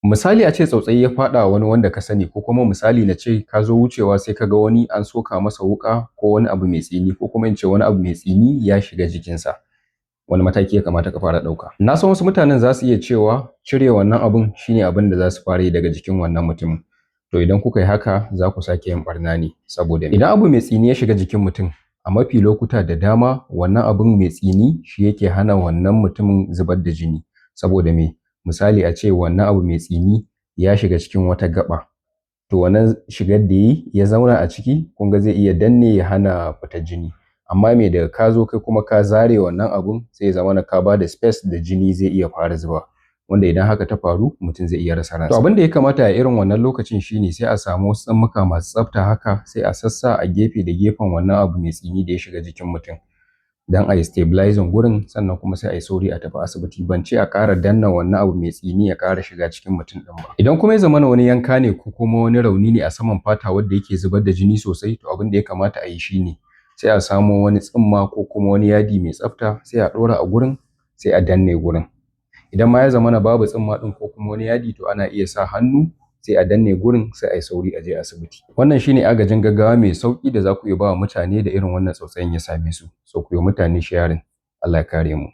Misali, a ce tsautsayi ya faɗa wani wanda ka sani, ko kuma misali na ce ka zo wucewa sai ka ga wani an soka masa wuƙa ko wani abu mai tsini, ko kuma in ce wani abu mai tsini ya shiga jikinsa. Wani mataki ya kamata ka fara ɗauka? Na san wasu mutanen za su iya cewa cire wannan abun shine abin da za su fara yi daga jikin wannan mutumin. To, idan kuka yi haka za ku sake yin ɓarna ne, saboda idan abu mai tsini ya shiga jikin mutum, a mafi lokuta da dama wannan abun mai tsini shi yake hana wannan mutumin zubar da jini. Saboda me? Misali, a ce wannan abu mai tsini ya shiga cikin wata gaɓa, to wannan shigar da yayi ya zauna a ciki, kun ga zai iya danne ya hana fitar jini. Amma me, daga ka zo kai kuma ka zare wannan abun, sai ya zamana ka bada space da jini zai iya fara zuba, wanda idan haka ta faru mutum zai iya rasa ransa. To, abin da ya kamata a irin wannan lokacin shine sai a samu wasu tsummuka masu tsafta haka, sai a sassa a gefe da gefen wannan abu mai tsini da ya shiga jikin mutum, don a yi stabilizing gurin. Sannan kuma sai a yi sauri a tafi asibiti. Ban ce a ƙara danna wannan abu mai tsini ya ƙara shiga cikin mutum ɗin ba. Idan kuma ya zamana wani yanka ne ko kuma wani rauni ne a saman fata wanda yake zubar da jini sosai, to abin da ya kamata a yi shine sai a samo wani tsumma ko kuma wani yadi mai tsafta, sai a ɗora a gurin, sai a danne gurin. Idan ma ya zamana babu tsumma ɗin ko kuma wani yadi, to ana iya sa hannu sai a danne gurin, sai a yi sauri a je asibiti. Wannan shine agajin gaggawa mai sauƙi da za ku iya ba wa mutane da irin wannan tsautsayin ya same su. So ku yi wa mutane sharing. Allah ya kare mu.